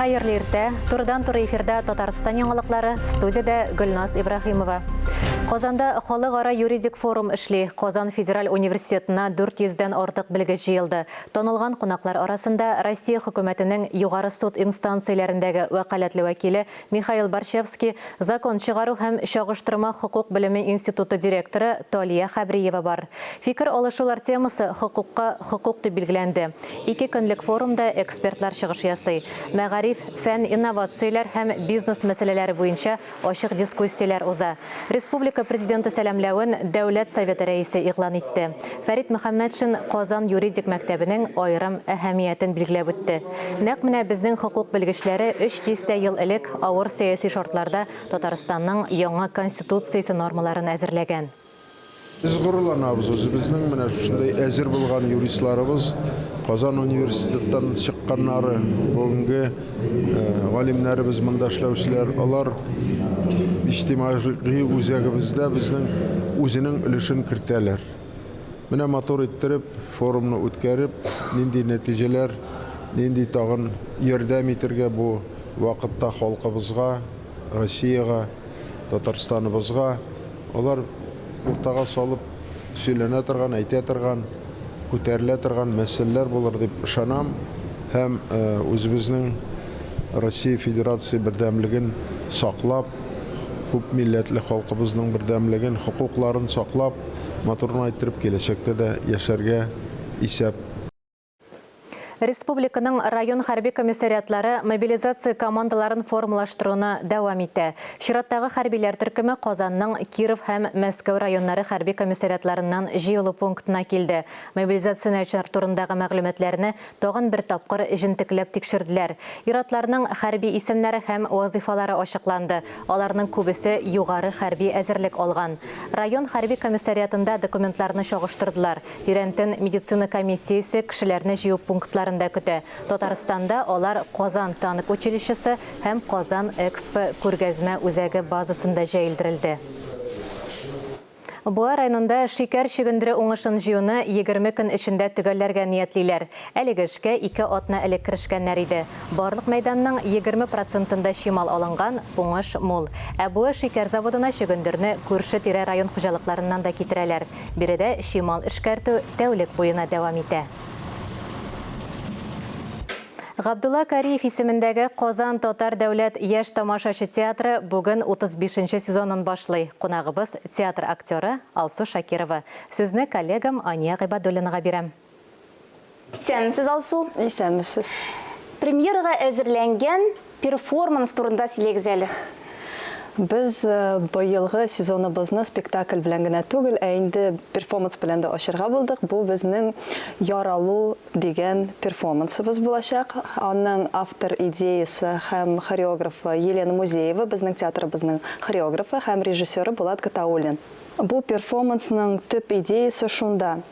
Хәерле иртә. Турыдан-туры эфирда Татарстан яңалыклары, студиядә Гөлназ Ибраһимова. Казанда халыкара юридик форум эшли. Казан федераль университетына 400 дән артык белгеч җыелды. Танылган кунаклар арасында Россия хөкүмәтенең югары суд инстанцияләрендәге вәкаләтле вәкиле Михаил Борщевский, Закон чыгару һәм чагыштырма хокук белеме институты директоры Талия Хәбриева бар. Фикер алышулар темасы Хокукка хокук дип билгеләнде. Ике көнлек форумда экспертлар чыгыш ясый. Мәгариф, фән, инновацияләр һәм бизнес мәсьәләләре буенча ачык дискуссияләр уза. Республика Президенты сәламләвен Дәүләт Советы Рәисе игълан итте. Фәрит Мөхәммәтшин Казан юридик мәктәбенең аерым әһәмиятен билгеләп үтте. Нәкъ менә безнең хокук белгечләре өч дистә ел элек авыр сәяси шартларда Татарстанның яңа Конституциясе нормаларын әзерләгән. Без горурланабыз үзебезнең менә шушындай әзер булган юристларыбыз, Казан университеттан чыкканнары, бүгенге галимнәребез монда эшләүчеләр, алар иҗтимагый үзәгебездә безнең үзенең өлешен кертәләр. Менә матур иттереп форумны үткәреп, нинди нәтиҗәләр, нинди тагын ярдәм итергә бу вакытта халкыбызга, Россиягә, Татарстаныбызга, Алар уртага салып сөйләнә торган, әйтә торган, күтәрелә торган мәсьәләләр булыр дип ышанам һәм үзебезнең Россия Федерация бердәмлеген саклап, күп милләтле халкыбызның бердәмлеген, хокукларын саклап, матур гына иттереп киләчәктә дә яшәргә исәп. Республиканың район хәрби комиссариатлары мобилизация командаларын формалаштыруны дәвам итә. Чираттагы хәрбиләр төркеме Казанның Киров һәм Мәскәү районнары хәрби комиссариатларыннан җыелу пунктына килде. Мобилизацияләнүчеләр турындагы мәгълүматларны тагын бер тапкыр җентекләп тикшерделәр. Ир-атларның хәрби исемнәре һәм вазыйфалары ачыкланды. Аларның күбесе югары хәрби әзерлек алган. Район хәрби комиссариатында документларны чагыштырдылар. Тирәнтен медицина комиссиясе кешеләрне җыю пунктларында көтә. Татарстанда алар Казан танк училищесы һәм Казан Экспо күргәзмә үзәге базасында җәелдерелде. Буа районында шикәр чөгендере уңышын җыюны 20 көн эчендә төгәлләргә ниятлиләр. Әлеге эшкә ике атна элек керешкәннәр иде. Барлык мәйданның 20 процентында чимал алынган, уңыш мул. Ә Буа шикәр заводына чөгендерне күрше-тирә район хуҗалыкларыннан да китерәләр. Биредә чимал эшкәртү тәүлек буена дәвам итә. Габдулла Кариев исемендәге Казан татар дәүләт яшь тамашачы театры бүген 35 нче сезонын башлый. Кунагыбыз, театр актеры Алсу Шакирова. Сүзне коллегам Ания Гыйбадуллинага бирәм. Исәнмесез, Алсу. Исәнмесез. Премьерага әзерләнгән перформанс турында сөйләгез әле. Без быелгы сезоныбызны спектакль белән генә түгел, ә инде перформанс белән дә ачырга булдык. Бу безнең Яралу дигән перформансыбыз булачак. Аның автор идеясе һәм хореографы Елена Музеева, безнең театрыбызның хореографы һәм режиссеры Булат Гатауллин. Бу перформансның төп идеясе шунда,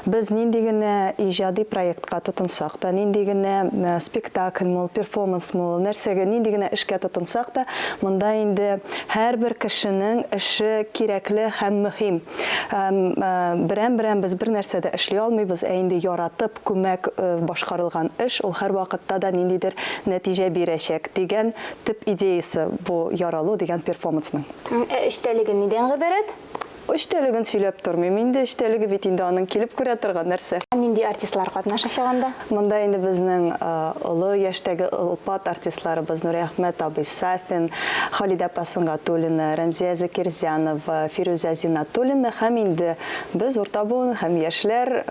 без нинди генә иҗади проектка тотынсак та, нинди генә спектакльме ул, перформансмы ул, нәрсәгә, нинди генә эшкә тотынсак та, монда инде һәрбер кешенең эше кирәкле һәм мөһим. Һәм берәм-берәм без бернәрсә дә эшли алмыйбыз, ә инде яратып, күмәк башкарылган эш ул һәрвакытта да ниндидер нәтиҗә бирәчәк, дигән төп идеясе бу Яралу дигән перформансның. Ә эчтәлеге нидән гыйбарәт? Эчтәлеген сөйләп тормыйм инде, эчтәлеге бит инде аның килеп күрә торган нәрсә. Нинди артистлар катнашачак анда? Монда инде безнең олы яшьтәге олпат артистларыбыз Нуриәхмәт абый Сафин, Халидә апа Сөнгатуллина, Рәмзия Закирзянова, Фирүзә Зиннатуллина һәм инде без, урта буын һәм яшьләр,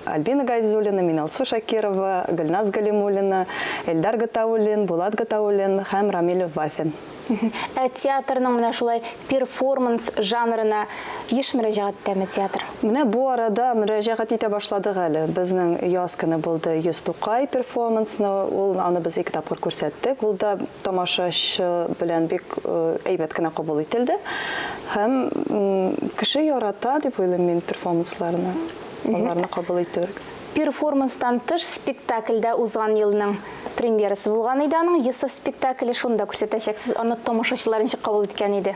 Альбина Гайзуллина, Миналсу Шакирова, Гөлназ Галимуллина, Эльдар Гатауллин, Булат Гатауллин һәм Рамил Вафин. Ә театрның менә шулай перформанс жанрына еш мөрәҗәгать итәме театр? Менә бу арада мөрәҗәгать итә башладык әле. Безнең яз көне булды 100 Тукай перформансны, ул аны без ике тапкыр күрсәттек. Ул да тамашачы белән бик әйбәт кенә кабул ителде. Һәм кеше ярата дип уйлыйм мин перформансларны, аларны кабул итү. Перформанстан тыш спектакльдә узган елның премьерасы булган иде аның. Йосыф спектакле шунда күрсәтәчәксез. Аны тамашачылар ничек кабул иткән иде?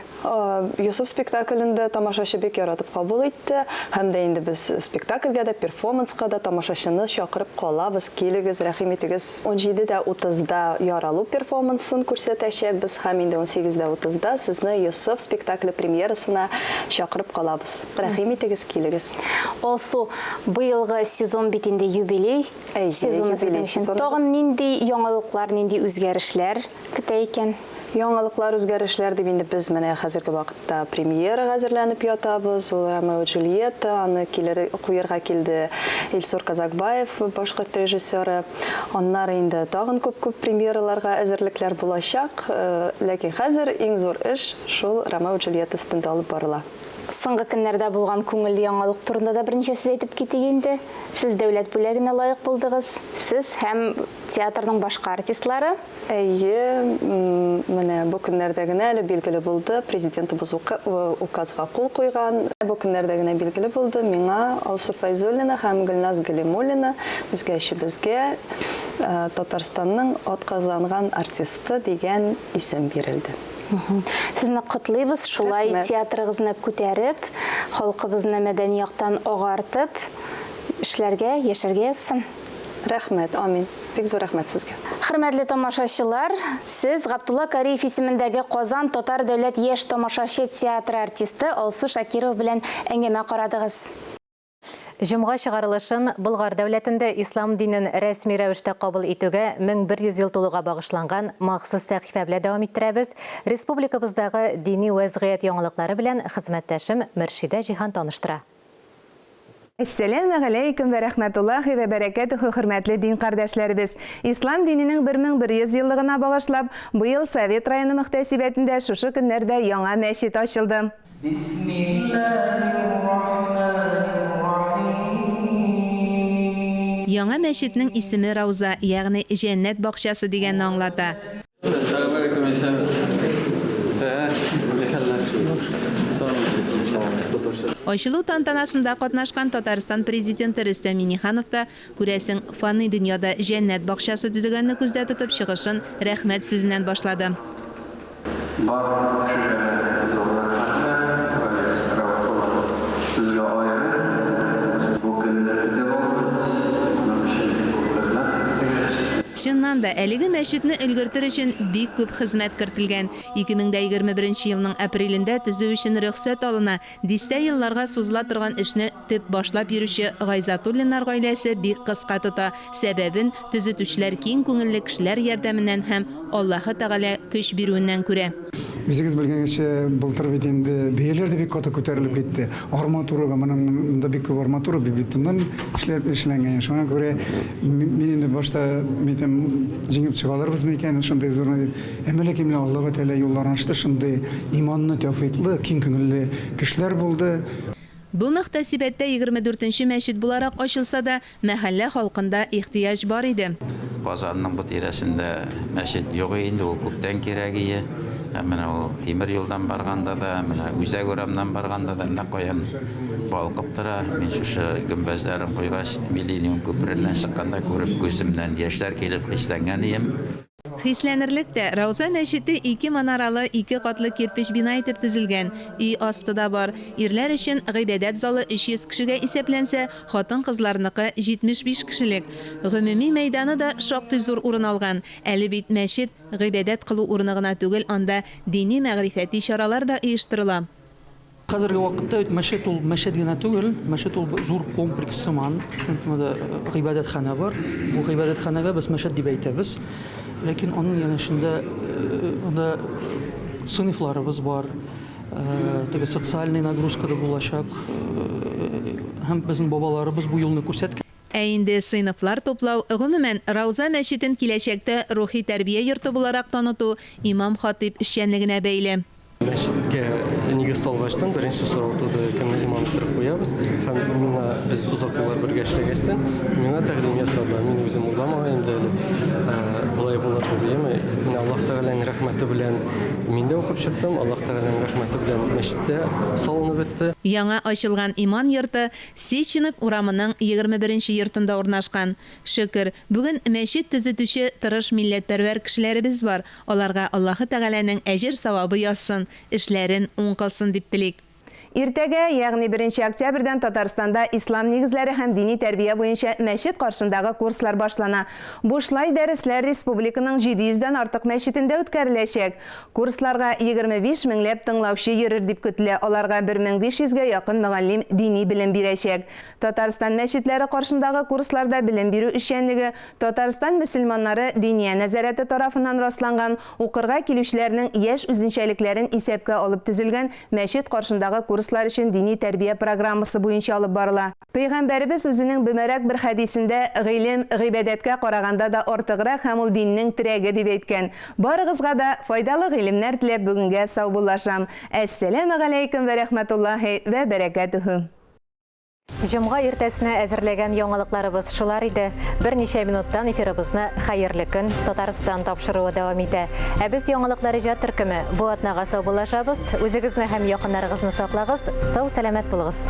Йосыф спектаклендә тамашачы бик яратып кабул итте. Һәм дә инде без спектакльгә дә, перформанска да тамашачыны чакырып калабыз. Килегез, рәхим итегез. 17:30-да Яралу перформансын күрсәтәчәкбез һәм инде 18:30-да сезне Йосыф спектакле премьерасына чакырып калабыз. Рәхим итегез, килегез. Алсу, быелгы сезон бит инде юбилей сезоны сезнең өчен. Тагын нинди яңалыклар, нинди үзгәрешләр көтә икән? Яңалыклар, үзгәрешләр дип инде без менә хәзерге вакытта премьерага әзерләнеп ятабыз. Ул Ромео Джульетта, аны килер куярга килде Илсур Казакбаев, башкорт режиссеры. Аннары инде тагын күп-күп премьераларга әзерлекләр булачак. Ләкин хәзер иң зур эш шул Ромео Джульетта өстендә алып барыла. Соңгы көннәрдә булган күңелле яңалык турында да берничә сүз әйтеп китик инде. Сез дәүләт бүләгенә лаек булдыгыз. Сез һәм театрның башка артистлары. Әйе, менә бу көннәрдә генә әле билгеле булды, президентыбыз указга кул куйган. Бу көннәрдә генә билгеле булды, миңа Алсу Фәйзуллина һәм Гөлназ Галимуллина безгә өчебезгә Татарстанның атказанган артисты дигән исем бирелде. Сезне котлыйбыз, шулай театрыгызны күтәреп, халкыбызны мәдәни яктан агартып, эшләргә, яшәргә язсын. Рәхмәт, амин. Бик зур рәхмәт сезгә. Хөрмәтле тамашачылар, сез Габдулла Кариев исемендәге Казан Татар дәүләт яшь тамашачы театры артисты Алсу Шакирова белән әңгәмә карадыгыз. Җомга чыгарылышын Болгар дәүләтендә ислам динен рәсми рәвештә кабул итүгә 1100 ел тулуга багышланган махсус сәхифә белән дәвам иттерәбез. Республикабыздагы дини вәзгыять яңалыклары белән хезмәттәшем Мөршидә Җиһан таныштыра. Әссәләмә галәйкүм вә рәхмәтуллаһи вә бәрәкәтүһү, хөрмәтле дин кардәшләребез. Ислам диненең 1100 еллыгына багышлап, быел Совет районы мөхтәсибәтендә шушы көннәрдә яңа мәчет ачылды. Бисмиллаһир-рахманир-рахим. Яңа мәчетнең исеме Рауза, ягъни җәннәт бакчасы дигәнне аңлата. Ачылу тантанасында катнашкан Татарстан президенты Рөстәм Миңнеханов та, күрәсең, фани дөньяда җәннәт бакчасы төзегәнне күздә тотып чыгышын рәхмәт сүзеннән башлады. Бар кешегә зур рәхмәтләр, Валерий Рәүф улы. Сезгә аерым, сез бу көнне көтеп алдыгыз, моның өчен бик күп хезмәт иттегез. Чыннан да, әлеге мәчетне өлгертер өчен бик күп хезмәт кертелгән. 2021 елның апрелендә төзү өчен рөхсәт алына. Дистә елларга сузыла торган эшне төп башлап йөрүче Гайзатуллиннар гаиләсе бик кыска тота. Сәбәбен төзетүчеләр киң күңелле кешеләр ярдәменнән һәм Аллаһы Тәгалә көч бирүеннән күрә. Үзегез белгәнчә, былтыр бит инде бәяләр дә бик каты күтәрелеп китте. Арматура, моның монда бик күп арматура бетоннан эшләп эшләнгән. Шуңа күрә мин инде башта әйтәм, җиңеп чыга алырбызмы икән шундый зурны дип. Әмма ләкин менә Аллаһы Тәгалә юлларын ачты, шундый иманлы, тәүфыйклы, киң күңелле кешеләр булды. Бу мөхтәсибәттә 24 мәчет буларак ачылса да, мәхәллә халкында ихтыяҗ бар иде. Казанның бу тирәсендә мәчет юк инде, ул күптән кирәк иде. Һәм менә ул тимер юлдан барганда да, менә үзәк урамнан барганда да әллә каян балкып тора. Мин шушы гөмбәзләрен куйгач, Миллениум күпереннән чыкканда күреп күземнән яшьләр килеп хисләнгән идем. Хисләнерлек тә, Рауза мәчете ике манаралы, ике катлы кирпеч бина итеп төзелгән. Өй асты да бар. Ирләр өчен гыйбадәт залы 300 кешегә исәпләнсә, хатын-кызларныкы 75 кешелек. Гомуми мәйданы да шактый зур урын алган. Әле бит мәчет гыйбадәт кылу урыны гына түгел, анда дини мәгърифәти чаралар да оештырыла. Хәзерге вакытта бит мәчет ул мәчет генә түгел, мәчет ул зур комплекс сыман. Чөнки монда гыйбадәтханә бар. Бу гыйбадәтханәгә без мәчет дип әйтәбез. Ләкин аның янәшендә анда сыйныфларыбыз бар. Теге социальный нагрузка да булачак. Һәм безнең бабаларыбыз бу юлны күрсәткән. Ә инде сыйныфлар туплау, гомумән, Рауза мәчетен киләчәктә рухи тәрбия йорты буларак таныту имам-хатип эшчәнлегенә бәйле. Мәчеткә нигез салгачтан беренче сорау туды, кемне имам иттереп куябыз? Һәм миңа без озак еллар бергә эшләгәчтән, миңа тәкъдим ясадылар. Мин үзем уйламаган идем әле, болай булыр дип, яме. Менә Аллаһ Тәгаләнең рәхмәте белән мин дә укып чыктым, Аллаһ Тәгаләнең рәхмәте белән мәчет тә салынып бетте. Яңа ачылган иман йорты Сеченов урамының 21 нче йортында урнашкан. Шөкер, бүген мәчет төзетүче тырыш милләтпәрвәр кешеләребез бар, аларга Аллаһы Тәгаләнең әҗер-савабы язсын, эшләрен уң кылсын дип телик. Иртәгә, ягъни беренче октябрьдән Татарстанда ислам нигезләре һәм дини тәрбия буенча мәчет каршындагы курслар башлана. Бушлай дәресләр республиканың 700 дән артык мәчетендә үткәреләчәк. Курсларга 25 меңләп тыңлаучы йөрер дип көтелә, аларга 1500 гә якын мөгаллим дини белем бирәчәк. Татарстан мәчетләре каршындагы курсларда белем бирү эшчәнлеге Татарстан мөселманнары Диния нәзарәте тарафыннан расланган, укырга килүчеләрнең яшь үзенчәлекләрен исәпкә алып төзелгән мәчет каршындагы курслар өчен дини тәрбия программасы буенча алып барыла. Пәйгамбәребез үзенең бөмәрәк бер хәдисендә, Гыйлем, гыйбадәткә караганда да артыграк һәм ул диннең терәге, дип әйткән. Барыгызга да файдалы гыйлемнәр теләп бүгенгә саубуллашам. Әссәләмегаләйкем вә рәхмәтуллаһи вә бәрәкәтүһү. Җомга иртәсенә әзерләгән яңалыкларыбыз шулар иде. Берничә минуттан эфирыбызны Хәерле көн, Татарстан тапшыруы дәвам итә. Ә без яңалыклар иҗат төркеме бу атнага саубуллашабыз. Үзегезне һәм якыннарыгызны саклагыз, сау-сәламәт булыгыз.